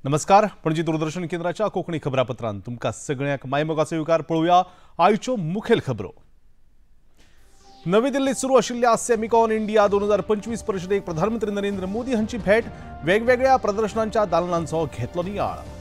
नमस्कार, पणजी दूरदर्शन केंद्राच्या कोंकणी खबरापत्रांत तुमकां सगळ्यांक मायमोगाचो येवकार. पळोवया आयच्यो मुखेल खबरो. नवी दिल्लीत सुरू आशिल्ल्या सेमिकॉन इंडिया 2025 परिशदेक प्रधानमंत्री नरेंद्र मोदी हांची भेट. वेगवेगळ्या प्रदर्शनांच्या दालनांचो घेतलो नियाळ.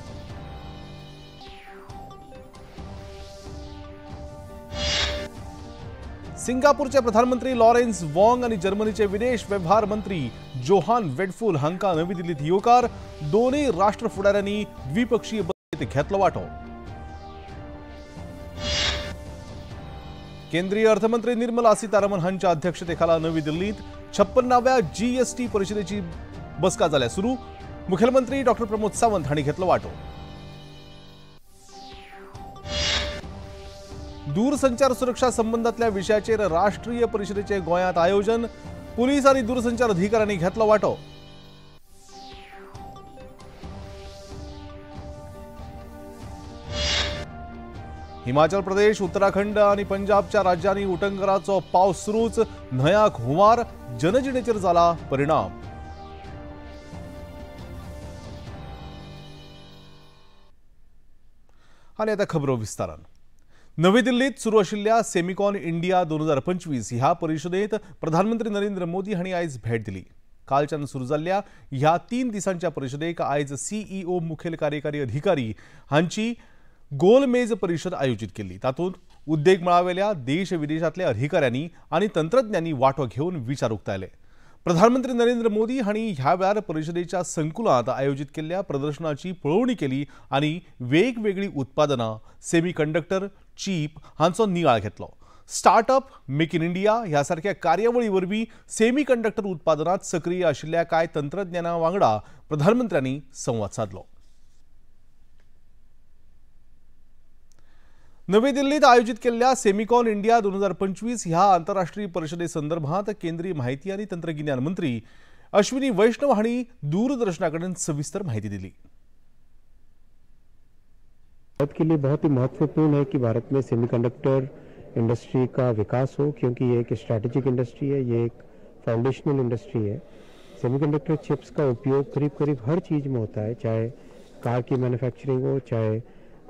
सिंगापूरचे प्रधानमंत्री लॉरेन्स वॉंग आणि जर्मनीचे विदेश व्यवहार मंत्री जोहान वेडफुल हांकां नवी दिल्लीत येवकार. दोनूय राष्ट्र फुडाऱ्यांनी द्विपक्षीय बसकेंत घेतलो वांटो. केंद्रीय अर्थमंत्री निर्मला सीतारामन हांच्या अध्यक्षतेखाला नवी दिल्लीत 56व्या जीएसटी परिषदेची बसका जाल्या सुरू. मुखेलमंत्री डॉ प्रमोद सावंत हांणी घेतलो वांटो. दूरसंचार सुरक्षा संबंधातल्या विशयाचेर राष्ट्रीय परिषदेचे गोंयांत आयोजन. पुलीस आणि दूरसंचार अधिकाऱ्यांनी घेतलो वांटो. हिमाचल प्रदेश, उत्तराखंड आणि पंजाबच्या राज्यांनी उटंगराचो पावस सुरूच. न्हंयांक हुंवार, जनजिणेचेर जाला परिणाम. आनी आतां खबरो विस्तारान. नवी दिल्लीत सुरू आशिल्ल्या सेमिकॉन इंडिया 2025 ह्या परिशदेंत प्रधानमंत्री नरेंद्र मोदी हांणी आयज भेट दिली. कालच्यान सुरू जाल्ल्या ह्या 3 दिसांच्या परिशदेक आयज सीईओ मुखेल कार्यकारी अधिकारी हांची गोलमेज परिशद आयोजीत केल्ली. तातूंत उद्देग मळावेल्या देश विदेशांतल्या अधिकाऱ्यांनी आनी तंत्रज्ञांनी वांटो घेवन विचार उक्तायले. प्रधानमंत्री नरेंद्र मोदी हांणी ह्या वेळार परिशदेच्या संकुलांत आयोजीत केल्ल्या प्रदर्शनाची पळोवणी केली आनी वेगवेगळीं उत्पादनां, सेमीकंडक्टर, चीप हांचो नियाळ घेतलो. स्टार्टअप, मेक इन इंडिया ह्या सारक्या कार्यावळी वरवीं सेमीकंडक्टर उत्पादनांत सक्रीय आशिल्ल्या कांय तंत्रज्ञाना वांगडा प्रधानमंत्र्यांनी संवाद सादलो. नवी दिल्लीत आयोजित केल्ल्या सेमिकॉन इंडिया 2025 ह्या आंतरराष्ट्रीय परिशदे संदर्भात केंद्रीय माहिती आणि तंत्रगिन्यान मंत्री अश्विनी वैष्णव हांणी दूरदर्शना कडेन सविस्तर माहिती दिली. भारत के लिए बहुत ही महत्वपूर्ण है कि भारत में सेमीकंडक्टर इंडस्ट्री का विकास हो, क्योंकि ये एक स्ट्रैटेजिक इंडस्ट्री है, ये एक फाउंडेशनल इंडस्ट्री है. सेमीकंडक्टर चिप्स का उपयोग करीब करीब हर चीज़ में होता है, चाहे कार की मैन्युफैक्चरिंग हो, चाहे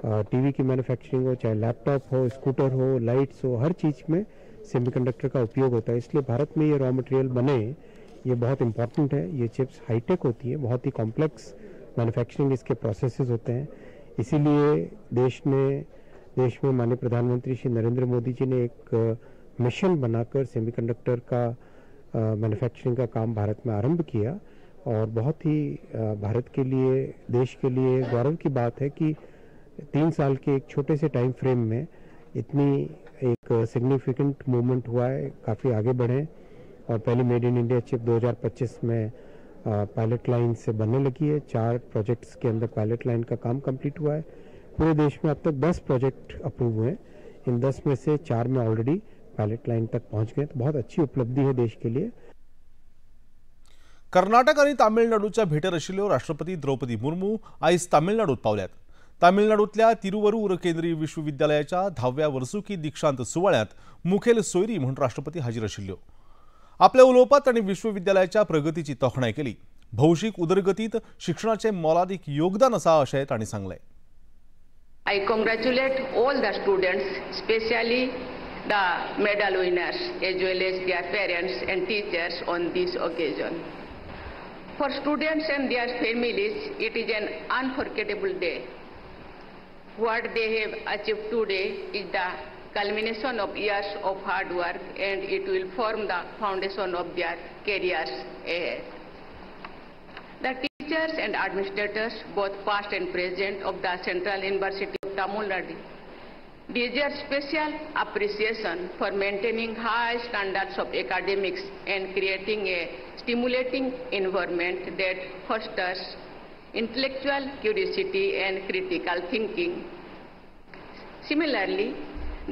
टीवी की मैन्युफैक्चरिंग हो, चाहे लैपटॉप हो, स्कूटर हो, लाइट्स हो, हर चीज़ में सेमीकंडक्टर का उपयोग होता है. इसलिए भारत में ये रॉ मटेरियल बने, ये बहुत इम्पॉर्टेंट है. ये चिप्स हाईटेक होती है, बहुत ही कॉम्प्लेक्स मैन्युफैक्चरिंग इसके प्रोसेसेस होते हैं. इसीलिए देश में माननीय प्रधानमंत्री श्री नरेंद्र मोदी जी ने एक मिशन बनाकर सेमीकंडक्टर का मैन्युफैक्चरिंग का काम भारत में आरंभ किया. और बहुत ही भारत के लिए, देश के लिए गौरव की बात है कि 3 साल के एक छोटे से टाइम फ्रेम में इतनी एक सिग्निफिकेंट मूवमेंट हुआ है, काफ़ी आगे बढ़े. और पहली मेड इन इंडिया चिप 2025 में पायलट लाइन से बनने लगी है. 4 प्रोजेक्ट्स के अंदर पायलट लाइन का काम कंप्लीट हुआ है. पूरे देश में अब तक 10 प्रोजेक्ट अप्रूव हुए हैं. इन 10 में से 4 में ऑलरेडी पायलट लाइन तक पहुंच गए, तो बहुत अच्छी उपलब्धि है देश के लिए. कर्नाटक आणि तामिळनाडूच्या भेटेर आशिल्ल्यो राष्ट्रपती द्रौपदी मुर्मू आयज तामिळनाडूत पावल्यात. तामिळनाडूतल्या तिरुवरूर केंद्रीय विश्वविद्यालयाच्या 10व्या वर्सुकी दीक्षांत सुवाळ्यांत मुखेल सोयरी म्हूण राष्ट्रपती हाजीर आशिल्ल्यो. आपल्या उलोवपांत तांणी विश्वविद्यालयाच्या प्रगतीची तोखणाय केली. भौशीक उदरगतीत शिक्षणाचें मोलादीक योगदान आसा अशें तांणी सांगलें. I congratulate all the students, specially the medal winners as well as their parents and teachers on this occasion. For students and their families, it is an unforgettable day. What they have achieved today is the culmination of years of hard work, and it will form the foundation of their careers ahead. The teachers and administrators, both past and present, of the Central University of Tamil Nadu deserve special appreciation for maintaining high standards of academics and creating a stimulating environment that fosters intellectual curiosity and critical thinking. Similarly,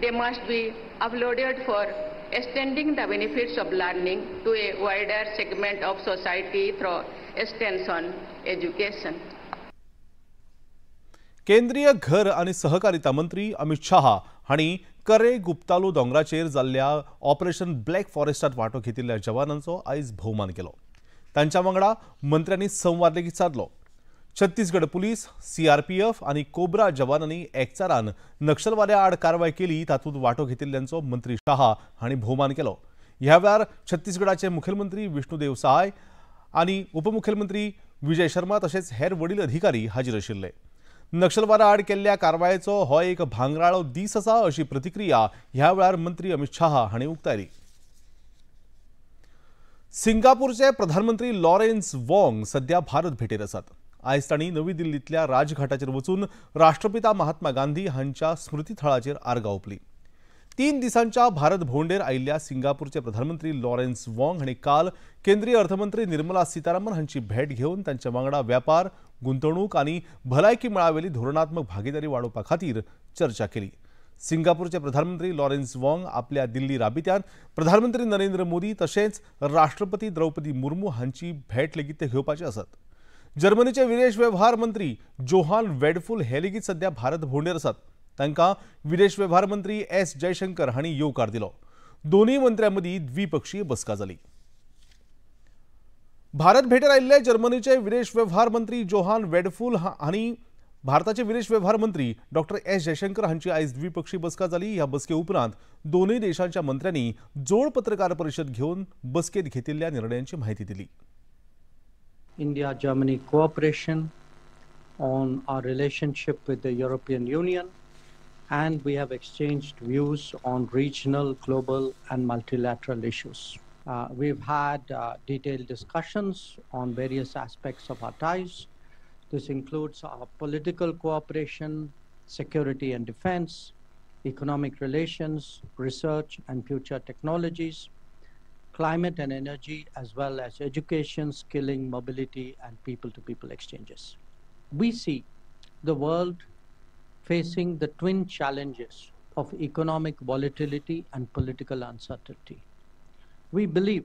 they must be applauded for extending the benefits of learning to a wider segment of society through extension education. केंद्रीय घर आणि सहकारिता मंत्री अमित शहा हांणी करे गुप्तालू दोंगराचेर जाल्ल्या operation black फॉरेस्टात वांटो घेतिल्ल्या जवानांचो आयज भोवमान केलो. तांच्या वांगडा मंत्र्यांनी संवाद लेगीत सादलो. छत्तीसगड पुलीस, सीआरपीएफ आनी कोब्रा जवानांनी एकचारान नक्षलवाद्या आड कारवाय केली. तातूंत वांटो घेतिल्ल्यांचो मंत्री शाह हांणी भोवमान केलो. ह्या वेळार छत्तीसगडाचे मुखेलमंत्री विष्णुदेव सहाय आनी उपमुखेलमंत्री विजय शर्मा तशेंच हेर वडील अधिकारी हाजीर आशिल्ले. नक्षलवादा आड केल्ल्या कारवायेचो हो एक भांगराळो दीस आसा अशी प्रतिक्रिया ह्या वेळार मंत्री अमित शाह हांणी उक्तायली. सिंगापूरचे प्रधानमंत्री लॉरेन्स वॉंग सध्या भारत भेटेर आसात. आयज तांणी नवी दिल्लींतल्या राजघाटाचेर वचून राष्ट्रपिता महात्मा गांधी हांच्या स्मृतीथळाचेर आर्गां ओंपली. 3 दिसांच्या भारत भोंवडेर आयिल्ल्या सिंगापूरचे प्रधानमंत्री लॉरेन्स वॉंग हांणी काल केंद्रीय अर्थमंत्री निर्मला सीतारामन हांची भेट घेवन तांच्या वांगडा व्यापार, गुंतवणूक आनी भलायकी मळावेली धोरणात्मक भागीदारी वाडोवपा खातीर चर्चा केली. सिंगापूरचे प्रधानमंत्री लॉरेन्स वॉंग आपल्या दिल्ली राबित्यांत प्रधानमंत्री नरेंद्र मोदी तशेंच राष्ट्रपती द्रौपदी मुर्मू हांची भेट लेगीत ते घेवपाचे आसात. जर्मनीचे विदेश वेव्हार मंत्री जोहान वेडफुल हे लेगीत सध्या भारत भोंवडेर आसात. तांकां विदेश वेव्हार मंत्री एस जयशंकर हांणी येवकार दिलो. दोनूय मंत्र्यां मदीं द्विपक्षीय बसका जाली. भारत भेटेर आयिल्ले जर्मनीचे विदेश वेव्हार मंत्री जोहान वेडफुल हांणी भारताचे विदेश वेव्हार मंत्री डॉक्टर एस जयशंकर हांची आयज द्विपक्षीय बसका जाली. ह्या बसके उपरांत दोनूय देशांच्या मंत्र्यांनी जोड पत्रकार परिशद घेवन बसकेत घेतिल्ल्या निर्णयांची म्हायती दिली. India Germany cooperation on our relationship with the European Union, and we have exchanged views on regional, global and multilateral issues. We've had detailed discussions on various aspects of our ties. This includes our political cooperation, security and defense, economic relations, research and future technologies, climate and energy, as well as education, skilling, mobility, and people-to-people exchanges. We see the world facing the twin challenges of economic volatility and political uncertainty. We believe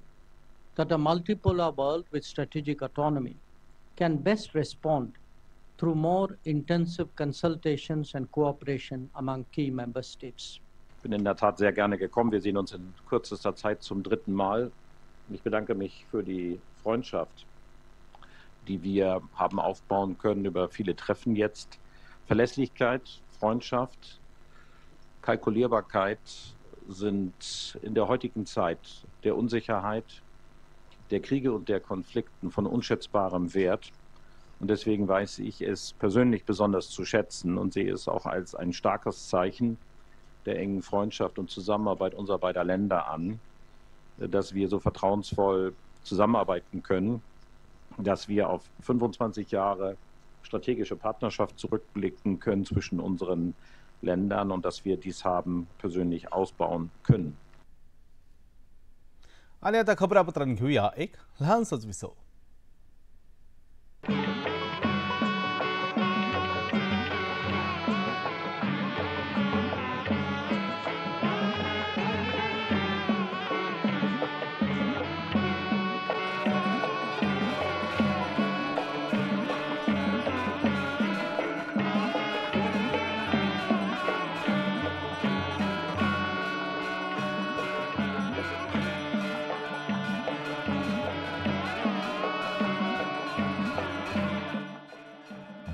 that a multipolar world with strategic autonomy can best respond through more intensive consultations and cooperation among key member states. Ich bin in der Tat sehr gerne gekommen. Wir sehen uns in kürzester Zeit zum 3. Mal. Und ich bedanke mich für die Freundschaft, die wir haben aufbauen können über viele Treffen jetzt. Verlässlichkeit, Freundschaft, Kalkulierbarkeit sind in der heutigen Zeit der Unsicherheit, der Kriege und der Konflikten von unschätzbarem Wert. Und deswegen weiß ich es persönlich besonders zu schätzen und sehe es auch als ein starkes Zeichen der engen Freundschaft und Zusammenarbeit unserer beider Länder an, dass wir so vertrauensvoll zusammenarbeiten können, dass wir auf 25 Jahre strategische Partnerschaft zurückblicken können zwischen unseren Ländern und dass wir dies haben persönlich ausbauen können. आणि आता खबरापत्रांत घेऊया एक लहानसंच विसव.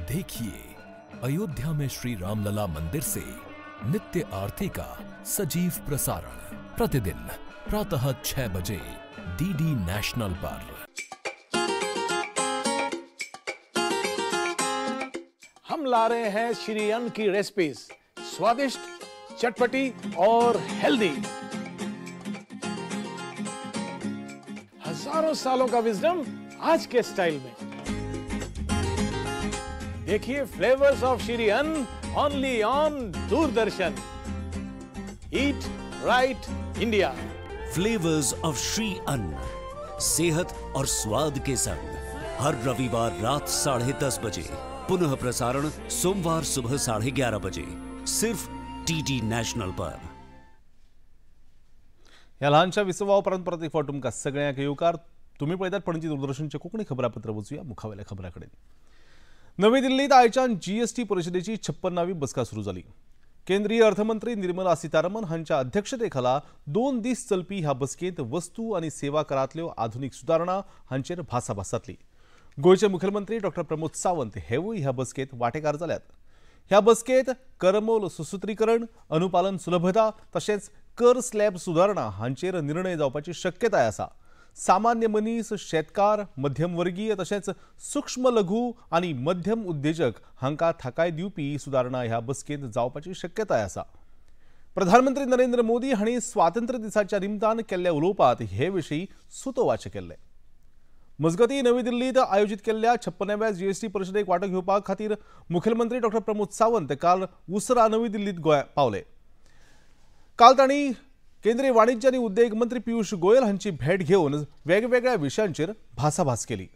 देखिए अयोध्या में श्री रामलला मंदिर से नित्य आरती का सजीव प्रसारण प्रतिदिन प्रातः 6 बजे डीडी नेशनल पर। हम ला रहे हैं श्री अन्न की रेसिपीज, स्वादिष्ट, चटपटी और हेल्दी। हजारों सालों का विजडम आज के स्टाइल में। देखिए flavours of Shri Anna only on Doordarshan. Eat right India. Flavours of Shri Anna, सेहत और स्वाद के संग, हर रविवार रात 10:30 बजे, पुनः प्रसारण सोमवार सुबह 11:30 बजे, सिर्फ डीडी नॅशनल पर। ह्या ल्हानशा विसवा उपरांत परत एक फावट तुमकां सगळ्यांक येवकार। तुमी पळयतात पणजी दूरदर्शनचें कोंकणी खबरापत्र। वचुया मुखावेल्या खबरां कडेन। नवी दिल्लीत आयच्यान जीएसटी परिशदेची 56वी बसका सुरू जाली। केंद्रीय अर्थमंत्री निर्मला सीतारमन हांच्या अध्यक्षतेखाला 2 दीस चलपी ह्या बसकेंत वस्तू आनी सेवा करांतल्यो आधुनीक सुदारणा हांचेर भासाभास जातली। गोंयचे मुखेलमंत्री डॉ प्रमोद सावंत हेवूय ह्या बसकेत वांटेकार जाल्यात. ह्या बसकेत करमोल सुसूत्रीकरण, अनुपालन सुलभता तशेंच कर स्लॅब सुदारणा हांचेर निर्णय जावपाची शक्यताय आसा. सामान्य मनीस, शेतकार, मध्यमवर्गीय तशेंच सूक्ष्म लघु आनी मध्यम उद्देजक हांकां थाकाय दिवपी सुदारणा ह्या बसकेंत जावपाची शक्यताय आसा. प्रधानमंत्री नरेंद्र मोदी हांणी स्वातंत्र्य दिसाच्या निमतान केल्ल्या उलोवपांत हे विशीं सुतोवाच केल्लें. मजगतीं नवी दिल्लींत आयोजीत केल्ल्या 56व्या जीएसटी परिशदेक वांटो घेवपा खातीर मुखेलमंत्री डॉ प्रमोद सावंत काल उसरां नवी दिल्लींत गोंया पावले. काल तांणी केंद्रीय वाणिज्य आनी उद्देग मंत्री पियूष गोयल हांची भेट घेवन वेगवेगळ्या विशयांचेर भासाभास केली.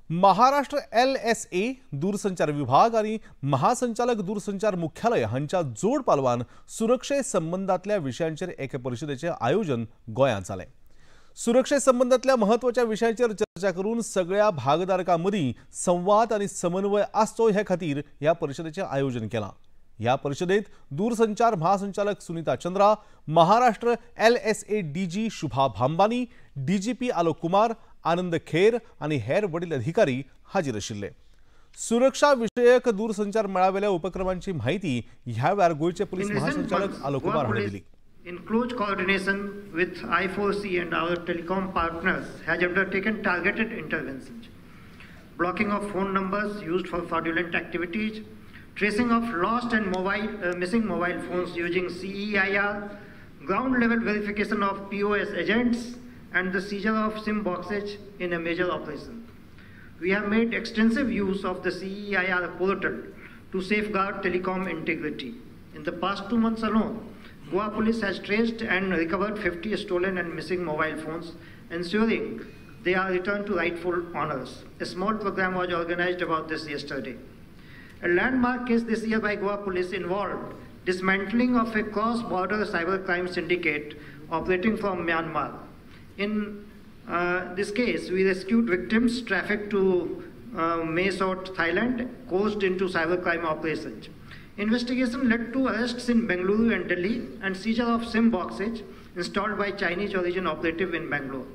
महाराष्ट्र LSA दूरसंचार विभाग आनी महासंचालक दूरसंचार मुख्यालय हांच्या जोड पालवान सुरक्षे संबंदांतल्या विशयांचेर एके परिशदेचें आयोजन गोंयांत जालें. सुरक्षे संबंदांतल्या म्हत्वाच्या विशयांचेर चर्चा करून सगळ्या भागधारकां मदीं संवाद आनी समन्वय आसचो हे खातीर ह्या परिशदेचें आयोजन केलां. ह्या परिशदेंत दूरसंचार महासंचालक Sunita Chandra, Maharashtra LSA DG Shubha Bhambani, DGP Alok Kumar, Anand Kher आनी हेर वडील अधिकारी हाजीर आशिल्ले. सुरक्षा विशयक दूरसंचार मेळावेल्या उपक्रमांची म्हायती ह्या वेळार गोंयचे पुलीस महासंचालक आलोक कुमार हांणी दिली. In close coordination with I4C and our telecom partners, has undertaken targeted interventions, blocking of phone numbers used for fraudulent activities, tracing of lost and missing mobile phones using CEIR, ground level verification of POS agents, and the seizure of SIM boxes in a major operation. We have made extensive use of the CEIR portal to safeguard telecom integrity. In the past 2 months alone, Goa Police has traced and recovered 50 stolen and missing mobile phones, ensuring they are returned to rightful owners. A small program was organized about this yesterday. A landmark case this year by Goa Police involved dismantling of a cross-border cybercrime syndicate operating from Myanmar. In this case, we rescued victims trafficked to Mae Sot, Thailand, coerced into cybercrime operations. Investigation led to arrests in Bengaluru and Delhi and seizure of SIM boxes installed by Chinese origin operative in Bangalore.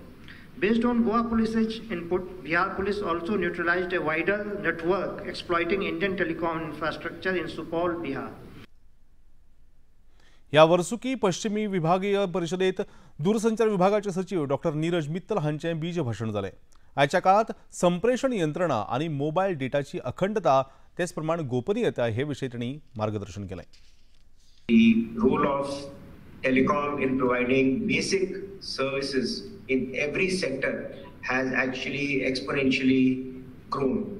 Based on Goa Police's input, Bihar Police also neutralized a wider network exploiting Indian telecom infrastructure in Supaul, Bihar. ह्या वर्सुकी पश्चिमी विभागीय परिशदेत दूरसंचार विभागाचे सचिव डॉ नीरज मित्तल हांचें बीज भाशण जालें. आयच्या काळांत संप्रेषण यंत्रणा आनी मोबायल डेटाची अखंडता तेच प्रमाण गोपनीयता हे विशीं तांणी मार्गदर्शन केलें. The role of telecom in providing basic services in every sector has actually exponentially grown.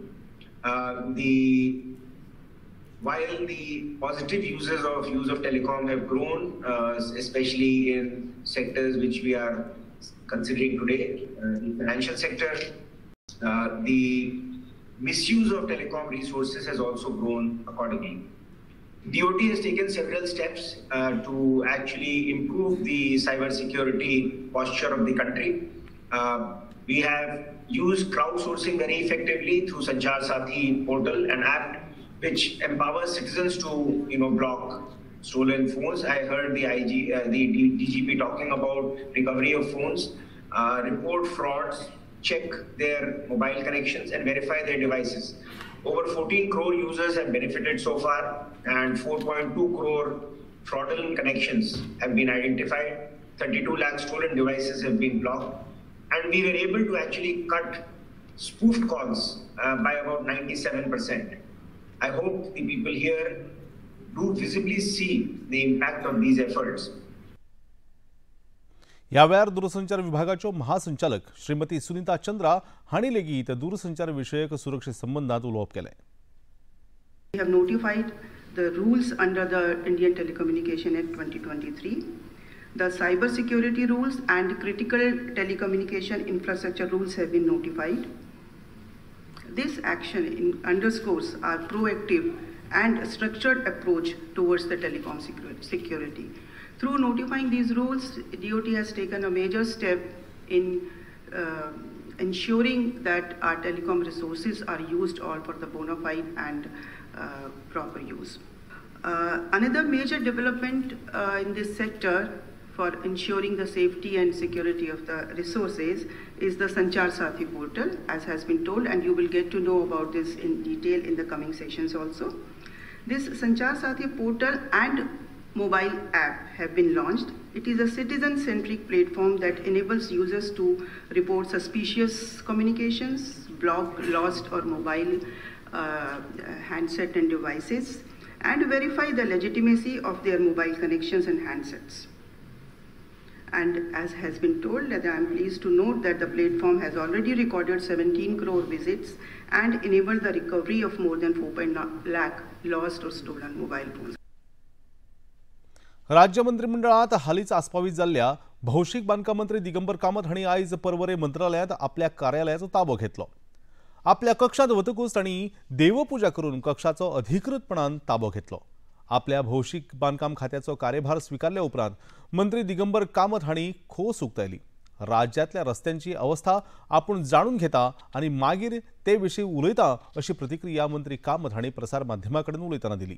While the positive uses of use of telecom have grown, especially in sectors which we are considering today, the financial sector, the misuse of telecom resources has also grown accordingly. DOT has taken several steps to actually improve the cybersecurity posture of the country. We have used crowdsourcing very effectively through Sanchar Saathi portal and app, which empowers citizens to, block stolen phones. I heard the the DGP talking about recovery of phones, report frauds, check their mobile connections and verify their devices. Over 14 crore users have benefited so far, and 4.2 crore fraudulent connections have been identified. 32 lakh stolen devices have been blocked, and we were able to actually cut spoofed calls by about 97%. I hope the people here do visibly see the impact of these efforts. ह्या वेळार दूरसंचार विभागाच्यो महासंचालक श्रीमती सुनीता चंद्रा हांणी लेगीत दूरसंचार विशयक सुरक्षे संबंदांत उलोवप केलें. We have notified the rules under the Indian Telecommunication Act 2023, the cyber security rules and critical telecommunication infrastructure rules have been notified. This action underscores our proactive and structured approach towards the telecom security. Through notifying these rules, DOT has taken a major step in ensuring that our telecom resources are used all for the bona fide and proper use. Another major development in this sector for ensuring the safety and security of the resources is the Sanchar Sathi portal, as has been told, and you will get to know about this in detail in the coming sessions also. This Sanchar Sathi portal and mobile app have been launched. It is a citizen-centric platform that enables users to report suspicious communications, block lost or mobile handset and devices, and verify the legitimacy of their mobile connections and handsets. And as has been told, that I am pleased to note that the platform has already recorded 17 crore visits and enabled the recovery of more than 4.9 lakh lost or stolen mobile phones. राज्य मंत्रिमंडळात हालींच आस्पावीत जाल्ल्या भौशीक बांदकाम मंत्री दिगंबर कामत हांणी आयज पर्वरे मंत्रालयांत आपल्या कार्यालयाचो ताबो घेतलो. आपल्या कक्षांत वतकूच तांणी देवपुजा करून कक्षाचो अधिकृतपणान ताबो घेतलो. आपल्या भौशीक बांदकाम खात्याचो कार्यभार स्विकारल्या उपरांत मंत्री दिगंबर कामत हांणी खोस उक्तायली. राज्यांतल्या रस्त्यांची अवस्था आपूण जाणून घेता आनी मागीर ते विशीं उलयता अशी प्रतिक्रिया मंत्री कामत हांणी प्रसार माध्यमां कडेन उलयतना दिली.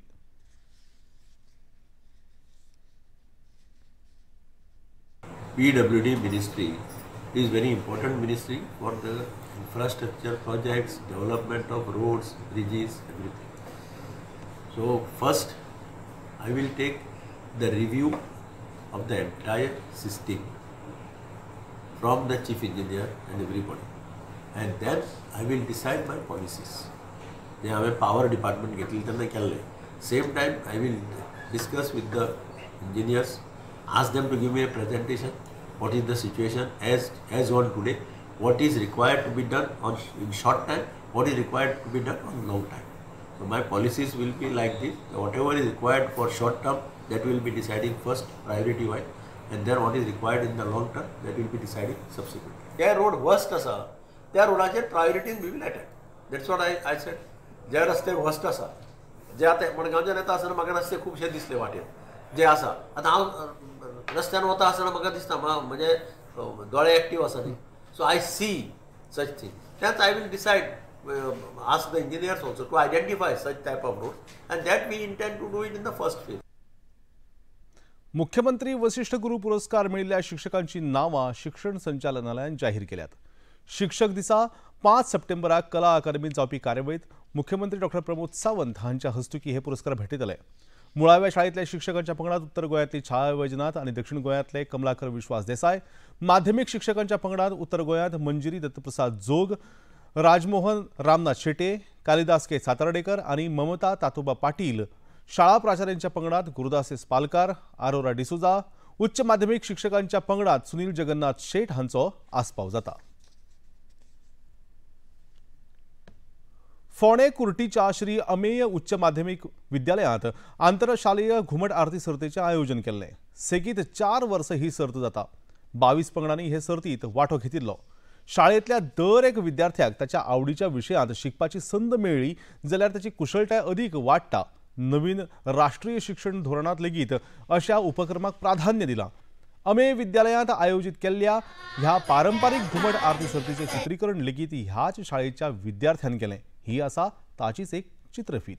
PWD ministry is very important ministry for the infrastructure projects, development of roads, bridges, everything. So first I will take the review of the entire system from the chief engineer and everybody, and then I will decide my policies. जे हांवें power department घेतली तेन्ना केल्लें. Same time I will discuss with the engineers, ask them to give me a presentation, what is the situation as on today, what is required to be done on in short time, what is required to be done on long time. So my policies will be like this: whatever is required for short term, that will be deciding first priority wise, and then what is required in the long term, that will be deciding subsequently. Their road worst asa, their roadacher priorities we will attack. That's what I said. जे रस्ते worst asa, जे आता मडगांवच्यान येता आसतना म्हाका रस्ते खुबशे दिसले वाटेर जे आसा. आतां हांव रस्त्यान वता आसतना म्हाका दिसता म्हणजे दोळे एक्टीव आसा न्ही, so I see such thing. तेच I will decide, ask the engineers also to identify such type of road, and that we intend to do it in the first phase. मुख्यमंत्री वशिष्ठ गुरु पुरस्कार मेळिल्ल्या शिक्षकांची नांवां शिक्षण संचालनालयान जाहीर केल्यात. शिक्षक दिसा 5 सप्टेंबराक कला अकादमीत जावपी कार्यावळींत मुख्यमंत्री डॉक्टर प्रमोद सावंत हांच्या हस्तुकी हे पुरस्कार भेटयतले. मुळाव्या शाळेंतल्या शिक्षकांच्या पंगडात उत्तर गोंयांतली छाया वैजनाथ आनी दक्षिण गोंयांतले कमलाकर विश्वास देसाय, माध्यमीक शिक्षकांच्या पंगडात उत्तर गोंयांत मंजिरी दत्तप्रसाद जोग, राजमोहन रामनाथ शेटे, कालिदास के सातार्डेकर आनी ममता तातोबा पाटील, शाळा प्राचार्यांच्या पंगडात गुरुदास एस पालकार, आरोरा डिसोजा, उच्च माध्यमीक शिक्षकांच्या पंगडात सुनील जगन्नाथ शेट हांचो आस्पाव जाता. फोंडें कुर्टीच्या श्री अमेय उच्च माध्यमीक विद्यालयांत आंतरशालेय घुमट आरती सर्तीचें आयोजन केल्लें. सेगीत 4 वर्सां ही सर्त जाता. 22 पंगडांनी हे सर्तींत वांटो घेतिल्लो. शाळेंतल्या दर एक विद्यार्थ्याक ताच्या आवडीच्या विशयांत शिकपाची संद मेळ्ळी जाल्यार ताची कुशळटाय अदीक वाडटा. नवीन राष्ट्रीय शिक्षण धोरणांत लेगीत अशा उपक्रमाक प्राधान्य दिलां. अमेय विद्यालयांत आयोजीत केल्ल्या ह्या पारंपारीक घुमट आरती सर्तीचें चित्रीकरण लेगीत ह्याच शाळेच्या विद्यार्थ्यान केलें. ही आसा ताचीच एक चित्रफीत.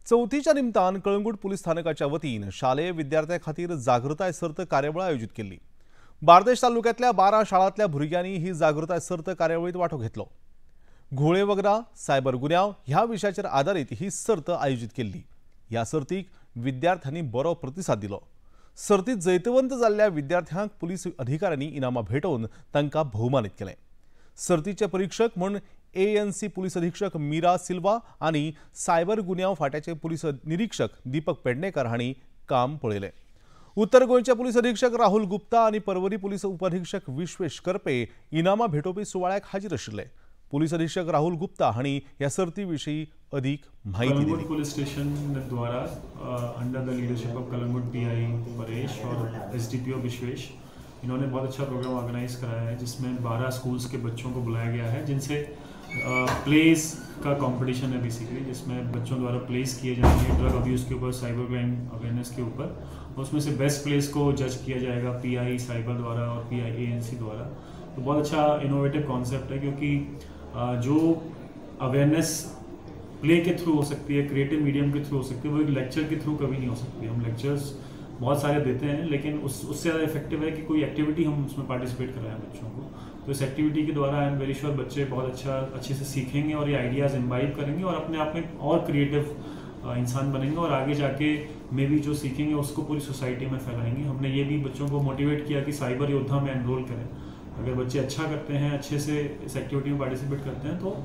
चवथीच्या निमतान कळंगूट पुलीस स्थानकाच्या वतीन शालेय विद्यार्थ्यां खातीर जागृताय सर्त कार्यावळ आयोजीत केल्ली. बार्देश तालुक्यांतल्या 12 शाळांतल्या भुरग्यांनी ही जागृताय सर्त कार्यावळींत वांटो घेतलो. घोळे वगरा, सायबर गुन्यांव ह्या विशयाचेर आदारीत ही सर्त आयोजीत केल्ली. ह्या सर्तीक विद्यार्थ्यांनी बरो प्रतिसाद दिलो. सर्तीत जैतवंत जाल्ल्या विद्यार्थ्यांक पुलीस अधिकाऱ्यांनी इनामां भेटोवन तांकां भोवमानीत केलें. सर्तीचे परीक्षक म्हूण ANC police अधीक्षक मीरा सिल्वा आनी सायबर गुन्यांव फांट्याचे पुलीस निरीक्षक दीपक पेडणेकर हांणी काम पळयलें. उत्तर गोंयचे पुलीस अधीक्षक राहुल गुप्ता आनी पर्वरी पुलीस उपअधीक्षक विश्वेश करपे इनामां भेटोवपी सुवाळ्याक हाजीर आशिल्ले. पुलीस अधीक्षक राहुल गुप्ता हांणी ह्या सर्ती विशीं अधिक माहिती दिली. पुलिस स्टेशन द्वारा under the leadership of Calangute PI Paresh Aur SDPO Vishwesh, इन्होंने बहुत अच्छा प्रोग्राम ऑर्गेनाइज कराया है जिसमें 12 स्कूल्स के बच्चों को बुलाया गया है, जिनसे प्लेस का कंपटीशन है बेसिकली, जिसमें बच्चों द्वारा प्लेस किए जाएंगे ड्रग अब्यूज़ के ऊपर, साइबर क्राइम अवेयरनेस के ऊपर। उसमें से बेस्ट प्लेस को जज किया जाएगा पीआई साइबर द्वारा और पीआई एएनसी द्वारा। तो बहुत अच्छा इनोवेटिव कॉन्सेप्ट है, क्योंकि जो अवेयरनेस प्ले के थ्रू हो सकती है, क्रिएटिव मीडियम के थ्रू हो सकती है, वो एक लेक्चर के थ्रू कभी नहीं हो सकती। हम लेक्चर्स बहुत सारे देते हैं, लेकिन उससे ज़्यादा इफेक्टिव है कि कोई एक्टिविटी हम उसमें पार्टिसिपेट कराएं बच्चों को। तो इस एक्टिविटी के द्वारा I am very sure बच्चे बहुत अच्छे से सीखेंगे और ये आइडियाज़ इम्बाइब करेंगे और अपने आप में और क्रिएटिव इंसान बनेंगे और आगे जाके मे भी जो सीखेंगे उसको पूरी सोसाइटी में फैलाएंगे। हमने ये भी बच्चों को मोटिवेट किया कि साइबर योद्धा में एनरोल करें। अगर बच्चे अच्छा करते हैं, अच्छे से इस एक्टिविटी में पार्टिसिपेट करते हैं, तो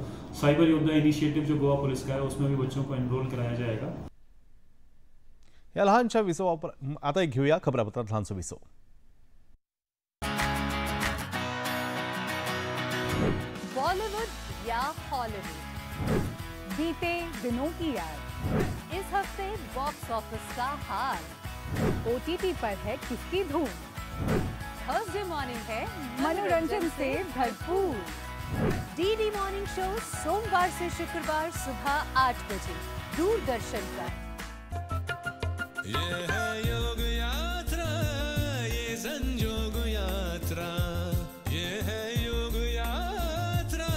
साइबर योद्धा इनिशिएटिव जो गोवा पुलिस का है उसमें भी बच्चों को एनरोल कराया जाएगा। या लहानशा विसवा आता एक घेऊया खबरापत्रात लहानसो विसव। बॉलीवुड या हॉलीवुड, बीते दिनों की याद, इस हफ्ते बॉक्स ऑफिस का हाल, ओटीटी पर है किसकी धूम, थर्सडे मॉर्निंग है मनोरंजन से भरपूर, डीडी मॉर्निंग शो सोमवार से शुक्रवार सुबह 8 बजे दूरदर्शन पर। ये है योग यात्रा, ये संजोग यात्रा, ये है योग यात्रा।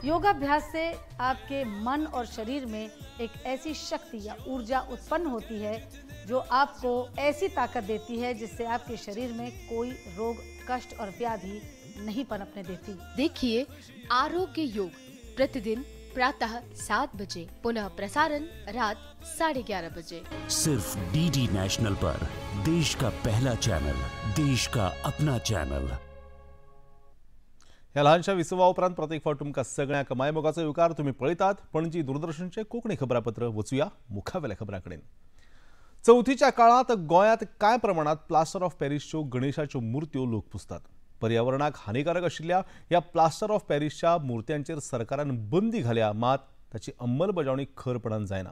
योगाभ्यास से आपके मन और शरीर में एक ऐसी शक्ति या ऊर्जा उत्पन्न होती है जो आपको ऐसी ताकत देती है जिससे आपके शरीर में कोई रोग, कष्ट और व्याधि नहीं पनपने देती। देखिए आरोग्य योग प्रतिदिन प्रातः 7 बजे, पुनः प्रसारण रात 11:30 बजे, सिर्फ डीडी नेशनल पर, देश का पहला चैनल, देश का अपना चैनल। ह्या लहानशा विसवा उपरांत प्रत्येक फावट तुमकां सगळ्यांक मायमोगाचो येवकार। तुमी पळयतात पणजी दूरदर्शनचें कोंकणी खबरापत्र। वचुया मुखावेल्या खबरां कडेन। चवथीच्या काळांत गोंयांत कांय प्रमाणांत प्लास्टर ऑफ पॅरिसच्यो गणेशाच्यो मुर्त्यो लोक पुजतात। पर्यावरणाक हानिकारक आशिल्ल्या ह्या प्लास्टर ऑफ पॅरिसच्या मुर्त्यांचेर सरकारान बंदी घाल्या, मात ताची अंमलबजावणी खरपणान जायना।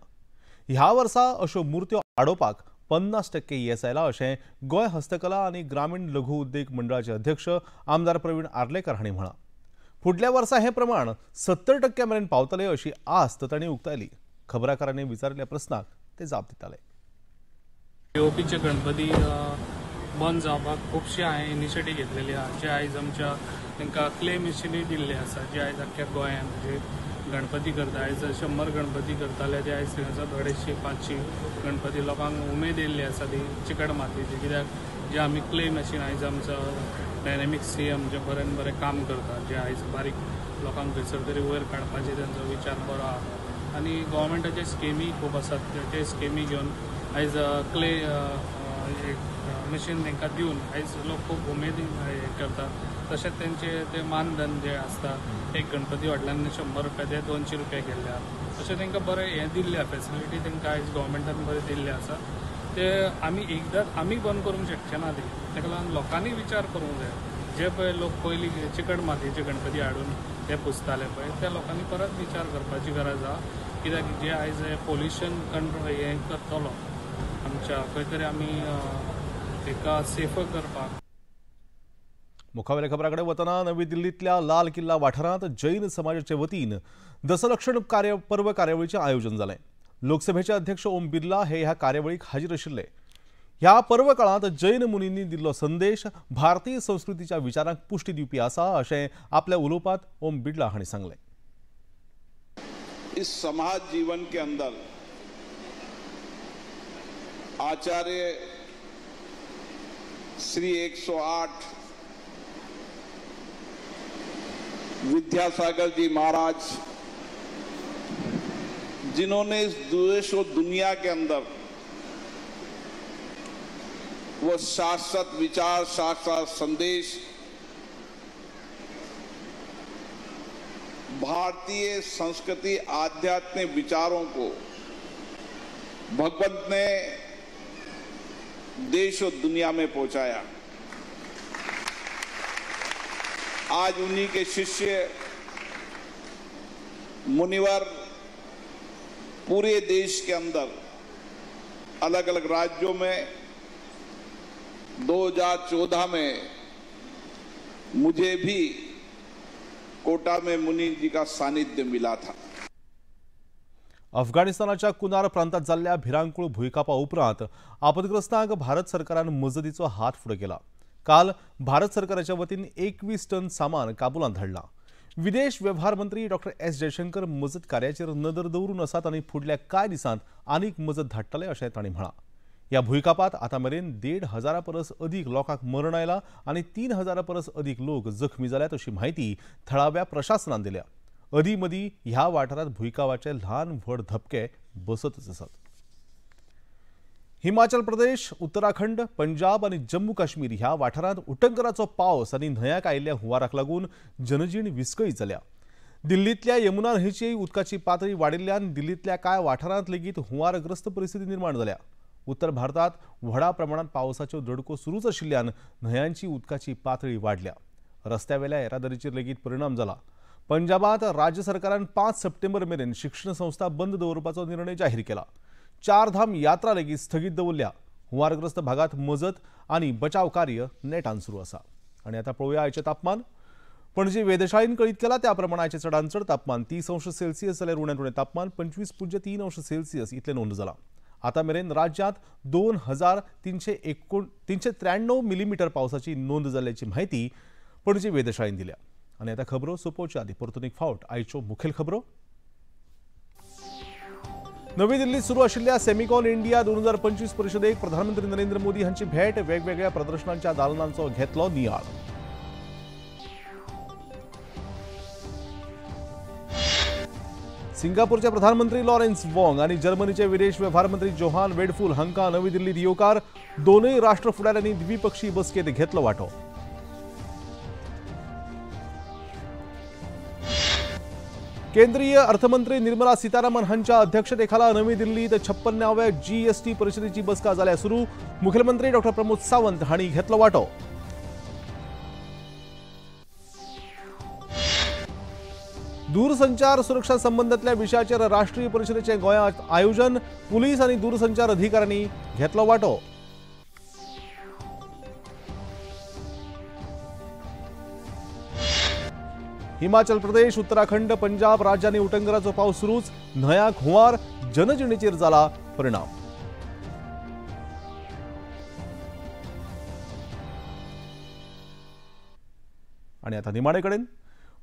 ह्या वर्सा अश्यो मुर्त्यो आडोवपाक 50% येस आयला अशें गोंय हस्तकला आनी ग्रामीण लघु उद्देग मंडळाचे अध्यक्ष आमदार प्रवीण आर्लेकर हांणी म्हळां। फुडल्या वर्सा हें प्रमाण 70% मेरेन पावतलें अशी आस्त तांणी उक्तायली। खबराकारांनी विचारिल्ल्या प्रस्नाक ते जाप दिताले। पीओपीचे गणपती बंद जावपाक खुबशे हांवें इनिशिएटीव घेतलेली आसा, जे आयज आमच्या तांकां क्ले मिशिनूय दिल्ले आसा, जे आयज आख्ख्या गोंयांत जे गणपती करता, आयज 100 गणपती करताले ते आयज थंयसर 250-500 गणपती लोकांक उमेद येयल्ली आसा ती चिकट मातयेची, कित्याक जे आमी क्ले मशीन आयज आमचो डायनेमीक सी एम जे बरें बरें काम करता, जे आयज बारीक लोकांक खंयसर तरी वयर काडपाचे तेंचो विचार बरो आसा आनी गोवोरमेंटाचे स्किमी खूब आसात, ते स्किमी घेवन आयज क्ले मशीन तांकां दिवन आयज लोक खूब उमेदीन हें करता। तशेंच तेंचे ते मानधन जे आसता, एक गणपती व्हडल्यान 100 रुपया ते 200 रुपया केल्ले आसा, तशें तांकां बरें हें दिल्लें आसा, फेसिलिटी तांकां आयज गोवोरमेंटान बरें दिल्लें आसा। ते आमी एकदां आमी बंद करूंक शकचे ना ती, ताका लागून लोकांनी विचार करूंक जाय। जे पळय लोक पयलीं चिकट मातयेचे गणपती हाडून ते पुजताले पळय, त्या लोकांनी परत विचार करपाची गरज आसा, कित्याक जे आयज पोल्युशन कंट्रोल हें करतलो आमच्या खंय तरी आमी एका सेफ करपाक। मुखावेल्या खबरां कडेन वतना नवी दिल्लींतल्या लाल किल्ला वाठारांत जैन समाजाचे वतीन दसलक्षण पर्व कार्यावळीचें आयोजन जालें। लोकसभेचे अध्यक्ष ओम बिर्ला हे ह्या कार्यावळीक हाजीर आशिल्ले। ह्या पर्व काळांत जैन मुनींनी दिल्लो संदेश भारतीय संस्कृतीच्या विचारांक पुष्टी दिवपी आसा अशें आपल्या उलोवपांत ओम बिर्ला हांणी सांगलें। इस समाज जीवन के अंदर आचार्य श्री 108 विद्यासागर जी महाराज, जिन्होंने इस देश और दुनिया के अंदर वो शाश्वत विचार, शाश्वत संदेश, भारतीय संस्कृति, आध्यात्मिक विचारों को भगवंत ने देश और दुनिया में पहुंचाया। आज उन्हीं के शिष्य मुनिवर पूरे देश के अंदर अलग अलग राज्यों में 2014 में मुझे भी कोटा में मुनि जी का सानिध्य मिला था। अफगाणिस्तानाच्या कुनार प्रांतात जाल्ल्या भिरांकूळ भुंयकापा उपरांत आपदग्रस्तांक भारत सरकारान मजतीचो हात फुडें केला। काल भारत सरकाराच्या वतीन 21 टन सामान काबुलांत धाडलां। विदेश वेव्हार मंत्री डॉ. एस जयशंकर मजत कार्याचेर नदर दवरून आसात आनी फुडल्या कांय दिसांत आनीक मजत धाडटले अशें तांणी म्हळां। ह्या भुंयकापात आतां मेरेन 1,500 परस अदीक लोकांक मरण आयलां आनी 3,000 परस अदीक लोक जखमी जाल्यात अशी म्हायती थळाव्या प्रशासनान दिल्या। अदीं मदीं ह्या वाठारांत भुंयकापाचे ल्हान व्हड धपके बसतच आसात। हिमाचल प्रदेश, उत्तराखंड, पंजाब आनी जम्मू काश्मीर ह्या वाठारांत उटंगराचो पावस आनी न्हंयाक आयिल्ल्या हुंवाराक लागून जनजीण विस्कळीत जाल्या। दिल्लींतल्या यमुना न्हंयची उदकाची पातळी वाडिल्ल्यान दिल्लींतल्या कांय वाठारांत लेगीत हुंवारग्रस्त परिस्थिती निर्माण जाल्या। उत्तर भारतांत व्हडा प्रमाणात पावसाच्यो दडको सुरूच आशिल्ल्यान न्हंयांची उदकाची पातळी वाडल्या। रस्त्यावेल्या येरादारीचेर लेगीत परिणाम जाला। पंजाबात राज्य सरकारान 5 सप्टेंबर मेरेन शिक्षण संस्था बंद दवरपाचो निर्णय जाहीर केला। चारधाम यात्रा लेगीत स्थगीत दवरल्या। हुंवारग्रस्त भागात मजत आनी बचाव कार्य नेटान सुरू आसा। आनी आतां पळोवया आयचें तापमान। पणजे वेधशाळेन कळीत केला त्या प्रमाण आयचें चडांत चड तापमान 30 अंश सेल्सियस जाल्यार उण्यांत उणें तापमान 25.3 अंश सेल्सियस इतलें नोंद जालां। आतां मेरेन राज्यांत 2,393 मिलीमीटर पावसाची नोंद जाल्ल्याची म्हायती पणजे वेधशाळेन दिल्या। आनी आतां खबरो सोंपोवच्या आदीं परतून एक फावट आयच्यो मुखेल खबरो। नवी दिल्लीत सुरू आशिल्ल्या सेमिकॉन इंडिया 2025 परिशदेक प्रधानमंत्री नरेंद्र मोदी हांची भेट, वेगवेगळ्या प्रदर्शनांच्या दालनांचो घेतलो नियाळ। सिंगापूरचे प्रधानमंत्री लॉरेन्स वॉंग आनी जर्मनीचे विदेश वेव्हार मंत्री जोहान वेडफूल हांकां नवी दिल्लीत येवकार, दोनूय राष्ट्र फुडाऱ्यांनी द्विपक्षीय बसकेंत घेतलो वांटो। केंद्रीय अर्थमंत्री निर्मला सीतारामन हांच्या अध्यक्षतेखाला नवी दिल्लीत 56व्या जीएसटी परिषदेची बसका जाल्या सुरू, मुखेलमंत्री डॉ. प्रमोद सावंत हांणी घेतलो वांटो। दूरसंचार सुरक्षा संबंधातल्या विशयाचेर राष्ट्रीय परिषदेचे गोंयांत आयोजन, पुलीस आनी दूरसंचार अधिकाऱ्यांनी घेतलो वांटो। हिमाचल प्रदेश, उत्तराखंड, पंजाब राज्यांनी उटंगराचो पावस सुरूच, न्हंयांक हुंवार, जनजिणेचेर जाला परिणाम। आनी आतां निमाणे कडेन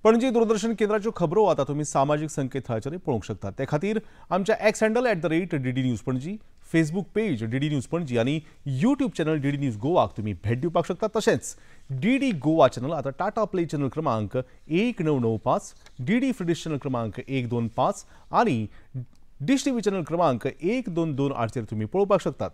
पणजी दूरदर्शन केंद्राच्यो खबरो आतां तुमी सामाजीक संकेतथळाचेर पळोवंक शकतात। ते खातीर आमच्या X handle @DD News Panaji, Facebook page DD News Panaji आनी यूट्यूब चॅनल डीडी न्यूज गोवाक तुमी भेट दिवपाक शकता। तशेंच डीडी गोवा चॅनल आतां टाटा प्ले चॅनल क्रमांक 1995, डीडी फ्री चॅनल क्रमांक 125 आनी डिश टीव्ही चॅनल क्रमांक 1228 चेर तुमी पळोवपाक शकतात।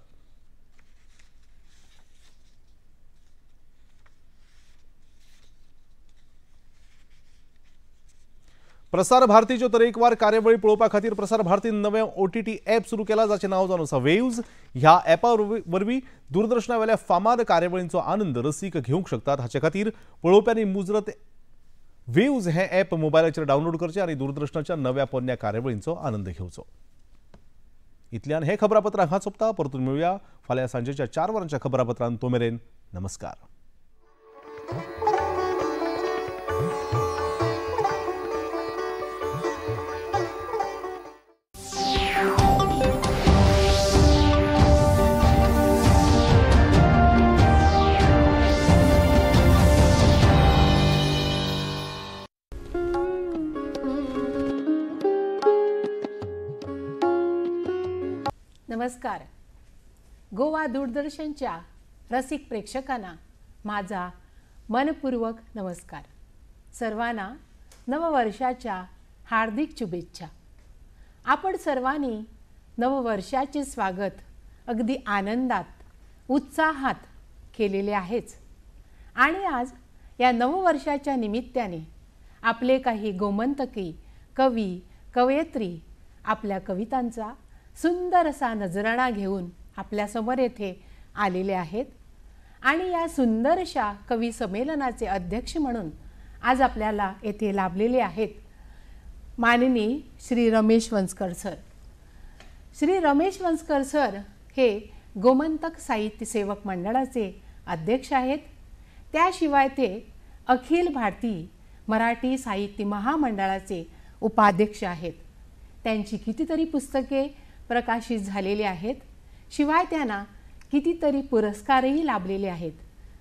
प्रसार भारतीच्यो तरेकवार कार्यावळी पळोवपा खातीर प्रसार भारतीन नवें OTT app सुरू केला, जाचें नांव जावन आसा वेव्ज। ह्या ॲपा वरवीं दूरदर्शनावेल्या फामाद कार्यावळींचो आनंद रसीक घेवंक शकतात। हाचे खातीर पळोवप्यांनी मुजरत वेव्ज हें ॲप मोबायलाचेर डावनलोड करचें आनी दूरदर्शनाच्या नव्या पोन्न्या कार्यावळींचो आनंद घेवचो। इतल्यान हें खबरापत्र हांगा सोंपता। परतून मेळुया फाल्यां सांजेच्या 4 वरांच्या खबरापत्रान। तो मेरेन नमस्कार। नमस्कार. गोवा दूरदर्शनच्या रसिक प्रेक्षकांना माझा मनपूर्वक नमस्कार. सर्वांना नववर्षाच्या हार्दिक शुभेच्छा. आपण सर्वांनी नववर्षाचे स्वागत अगदी आनंदात उत्साहात केलेले आहेच आणि आज या नववर्षाच्या निमित्ताने आपले काही गोमंतकी कवी कवयित्री आपल्या कवितांचा सुंदर असा नजराणा घेऊन आपल्यासमोर येथे आलेले आहेत आणि या सुंदरशा कवी संमेलनाचे अध्यक्ष म्हणून आज आपल्याला येथे लाभलेले आहेत माननीय श्री रमेश वंसकर सर. श्री रमेश वंसकर सर हे गोमंतक साहित्य सेवक मंडळाचे अध्यक्ष आहेत. त्याशिवाय ते अखिल भारतीय मराठी साहित्य महामंडळाचे उपाध्यक्ष आहेत. त्यांची कितीतरी पुस्तके प्रकाशित झालेली आहेत. शिवाय त्यांना कितीतरी पुरस्कारही लाभलेले आहेत.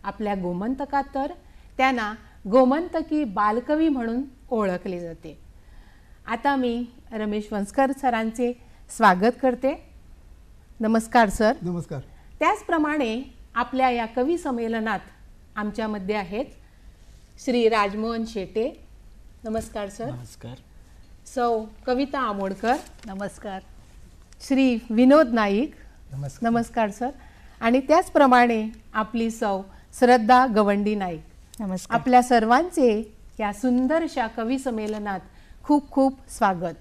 आपल्या गोमंतकात तर त्यांना गोमंतकी बालकवी म्हणून ओळखले जाते. आता मी रमेश वंसकर सरांचे स्वागत करते. नमस्कार सर. नमस्कार. त्याचप्रमाणे आपल्या या कवी संमेलनात आमच्यामध्ये आहेत श्री राजमोहन शेटे. नमस्कार सर. नमस्कार. सौ कविता आमोणकर. नमस्कार. श्री विनोद नाईक. नमस्कार. नमस्कार सर. आणि त्याचप्रमाणे आपली सौ श्रद्धा गवंडी नाईक. नमस्कार. आपल्या सर्वांचे या सुंदरशा कवी संमेलनात खूप खूप स्वागत.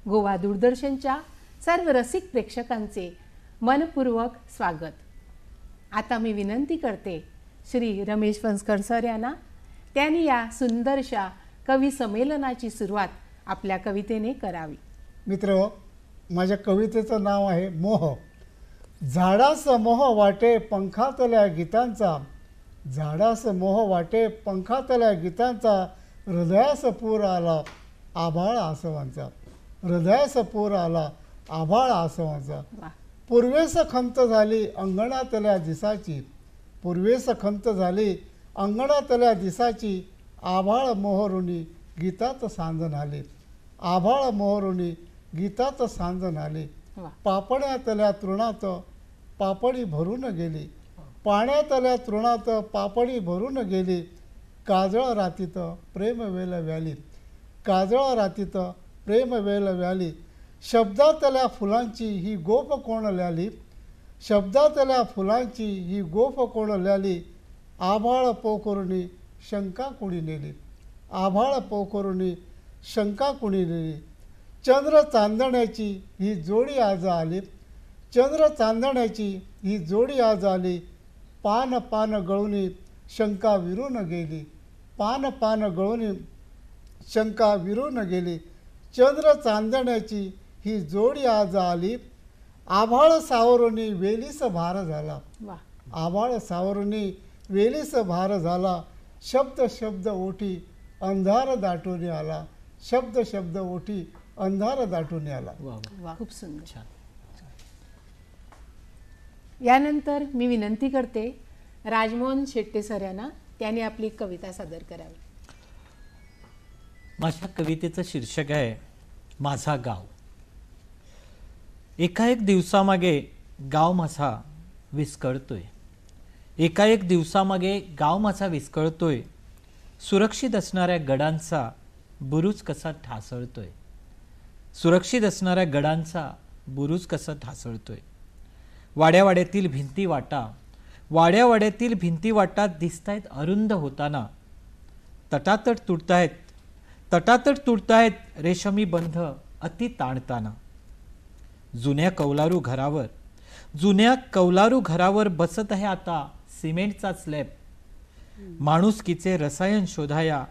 गोवा दूरदर्शनच्या सर्व रसिक प्रेक्षकांचे मनपूर्वक स्वागत. आता मी विनंती करते श्री रमेश वंसकर सर यांना, त्यांनी या सुंदरशा कवी संमेलनाची सुरुवात आपल्या कवितेने करावी. मित्र, माझ्या कवितेचं नाव आहे मोह. झाडास मोह वाटे पंखातल्या गीतांचा, झाडास मोह वाटे पंखातल्या गीतांचा, हृदयास पूर आला आभाळ आसवांचा, हृदयास पूर आला आभाळ आसवांचा. पूर्वेस खंत झाली अंगणातल्या दिसाची, पूर्वेस खंत झाली अंगणातल्या दिसाची, आभाळ मोहरुनी गीतात सांज नाली, आभाळ मोहरुनी गीतात सांज नाली. पापण्यातल्या तृणात पापडी भरून गेली, पाण्यातल्या तृणात पापडी भरून गेली, काजळ रातीत प्रेम वेल व्याली, काजळ रातीत प्रेम वेल व्याली. शब्दातल्या फुलांची ही गोफ कोण ल्याली, शब्दातल्या फुलांची ही गोफ कोण ल्याली, आभाळ पोखरुनी शंका कुणी नेली, आभाळ पोखरुनी शंका कुणी नेली. चंद्र चांदण्याची ही जोडी आज आली, चंद्र चांदण्याची ही जोडी आज आली, पान पान गळूनी शंका विरून गेली, पान पान गळूनी शंका विरून गेली. चंद्र चांदण्याची ही जोडी आज आली, आभाळ सावरुनी वेलीस भार झाला, आभाळ सावरुनी वेलीस भार झाला, शब्द शब्द ओठी अंधार दाटून आला, शब्द शब्द ओठी अंधार दाटून आला. खूप सुंदर. यानंतर मी विनंती करते राजमोहन शेट्टे सर यांना, त्यांनी आपली कविता सादर करावी. माझ्या कवितेचं शीर्षक आहे माझा गाव. एका एक दिवसामागे गाव माझा विस्कळतोय, एका एक दिवसामागे गाव माझा विस्कळतोय, सुरक्षित असणाऱ्या गडांचा बुरुज कसा ढासळतोय, सुरक्षित असणाऱ्या गडांचा बुरुज कसा ढासळतोय. वाड्यावाड्यातील भिंती वाटा, वाड्यावाड्यातील भिंती वाटा दिसतायत अरुंद होताना, तटातट तुटतायत, तटातट तुटतायत रेशमी बंध अति ताणताना. जुन्या कौलारू घरावर, जुन्या कौलारू घरावर बसत आहे आता सिमेंटचा स्लॅब. माणुसकीचे रसायन शोधाया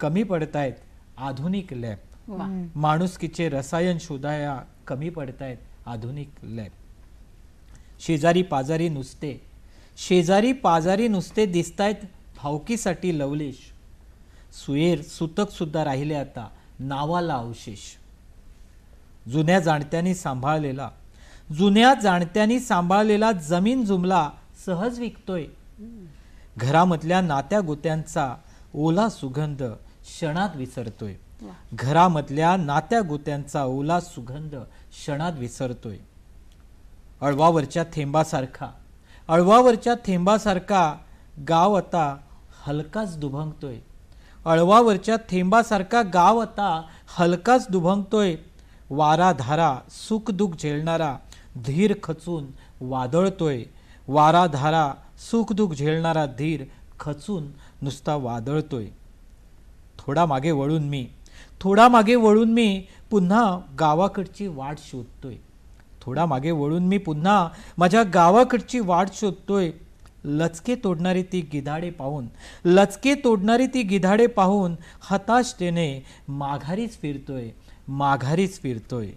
कमी पडतायत आधुनिक लॅब, माणुसकीचे रसायन शोधाया कमी पडतायत आधुनिक लॅब. शेजारी पाजारी नुसते, शेजारी पाजारी नुसते दिसतायत भावकीसाठी लवलेश, सुयेर सुतक सुद्धा राहिले आता नावाला अवशेष. जुन्या जाणत्यांनी सांभाळलेला, जुन्या जाणत्यांनी सांभाळलेला जमीन जुमला सहज विकतोय. घरामधल्या नात्या गोत्यांचा ओला सुगंध क्षणात विसरतोय, घरामधल्या नात्या गोत्यांचा ओला सुगंध क्षणात विसरतोय. अळवावरच्या थेंबासारखा, अळवावरच्या थेंबासारखा गाव आता हलकाच दुभंगतोय, अळवावरच्या थेंबासारखा गाव आता हलकाच दुभंगतोय. वारा धारा सुखदुःख झेलणारा धीर खचून वादळतोय, वारा धारा सुखदुःख झेलणारा धीर खचून नुसता वादळतोय. थोडा मागे वळून मी, थोडा मागे वळून मी पुन्हा गावाकडची वाट शोधतोय, थोडा मागे वळून मी पुन्हा माझ्या गावाकडची वाट शोधतोय. लचके तोडणारी ती गिधाडे पाहून, लचके तोडणारी ती गिधाडे पाहून हताशतेने माघारीच फिरतोय, माघारीच फिरतोय.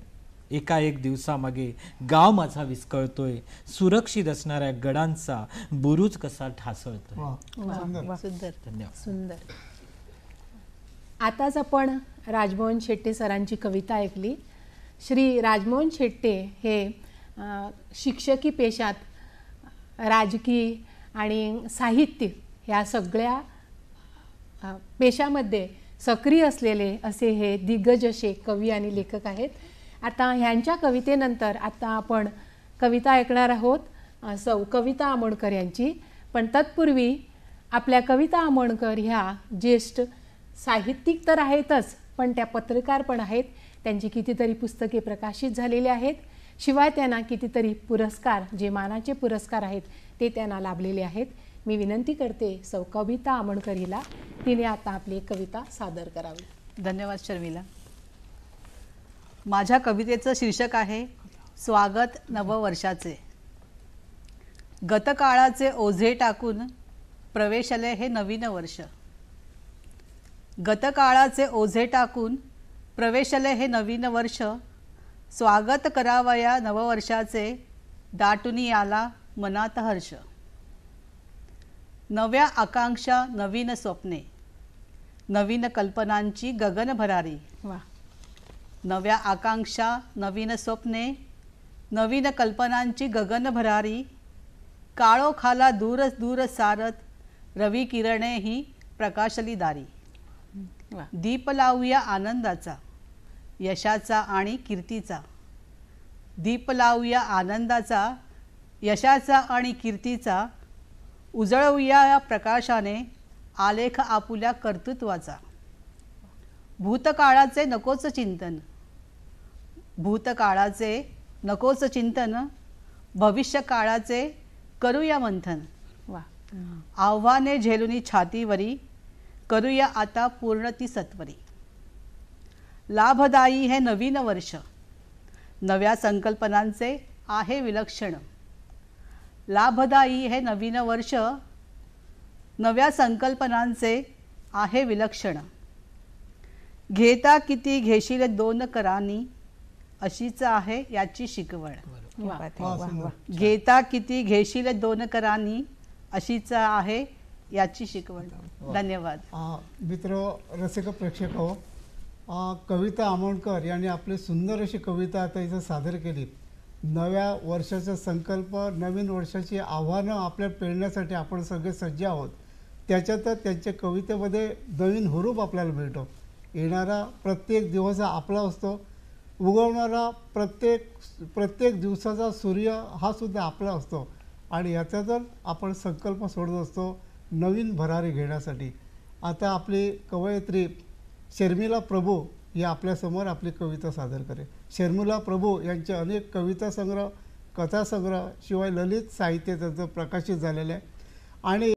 एका एक दिवसामागे गाव माझा विस्कळतोय, सुरक्षित असणाऱ्या गडांचा बुरुज कसा ढासळतोय. सुंदर, धन्यवाद. सुंदर. आताच आपण राजमोहन शेट्टे सरांची कविता ऐकली. श्री राजमोहन शेट्टे हे शिक्षकी पेशात राजकीय आणि साहित्य ह्या सगळ्या पेशामध्ये सक्रिय असलेले असे हे दिग्गज असे कवी आणि लेखक आहेत. आता ह्यांच्या कवितेनंतर आता आपण कविता ऐकणार आहोत सौ कविता आमोणकर यांची. पण तत्पूर्वी आपल्या कविता आमोणकर ह्या ज्येष्ठ साहित्यिक तर आहेतच, पण त्या पत्रकार पण आहेत. त्यांची कितीतरी पुस्तके प्रकाशित झालेली आहेत. शिवाय त्यांना कितीतरी पुरस्कार, जे मानाचे पुरस्कार आहेत, ते त्यांना लाभलेले आहेत. मी विनंती करते सौ कविता आमोणकर हिला, तिने आता आपली कविता सादर करावी. धन्यवाद शर्मिला. माझ्या कवितेचं शीर्षक आहे स्वागत नववर्षाचे. गतकाळाचे ओझे टाकून प्रवेशले हे नवीन वर्ष. गतकाळाचे ओझे टाकून प्रवेशले हे नवीन वर्ष. स्वागत करावया नववर्षाचे, दाटुनी आला मनात हर्ष. नव्या आकांक्षा, नवीन स्वप्ने, नवीन कल्पनांची गगन भरारी. नव्या आकांक्षा, नवीन स्वप्ने, नवीन कल्पनांची गगन भरारी. काळोखाला दूर दूर सारत रवी किरणे ही प्रकाशली दारी. दीप लावूया आनंदाचा, यशाचा आणि कीर्तीचा. दीप लावूया आनंदाचा, यशाचा आणि कीर्तीचा. उजळवूया या प्रकाशाने आलेख आपुल्या कर्तृत्वाचा. भूतकाळाचे नकोच चिंतन, भूतकाळाचे नकोच चिंतन, भविष्यकाळाचे करूया मंथन. आव्हाने झेलुनी छातीवरी, करूया आता पूर्ण ती सत्वरी. लाभदायी हे नवीन वर्ष, नव्या संकल्पनांचे आहे विलक्षण. लाभदायी हे नवीन वर्ष, नव्या संकल्पनांचे आहे विलक्षण. घेता किती घेशील दोन करानी, अशीच आहे याची शिकवण. घेता किती घेशील दोन करानी, अशीच आहे याची शिकवण. धन्यवाद. मित्र रसिक प्रेक्षक हो, कविता आमोणकर यांनी आपली सुंदर अशी कविता आता इथं सादर केली. नव्या वर्षाचा संकल्प, नवीन वर्षाची आव्हानं आपल्या पेलण्यासाठी आपण सगळे सज्ज आहोत. त्याच्यातच त्यांच्या कवितेमध्ये नवीन हुरूप आपल्याला मिळतो. येणारा प्रत्येक दिवस हा आपला असतो, उगवणारा प्रत्येक दिवसाचा सूर्य हा सुद्धा आपला असतो आणि याच्यातच आपण संकल्प सोडत असतो नवीन भरारी घेण्यासाठी. आता आपली कवयित्री शर्मिला प्रभू ही आपल्यासमोर आपली कविता सादर करेल. शर्मिला प्रभू यांचे अनेक कविता संग्रह, कथासंग्रह शिवाय ललित साहित्य त्यांचं प्रकाशित झालेलं आहे आणि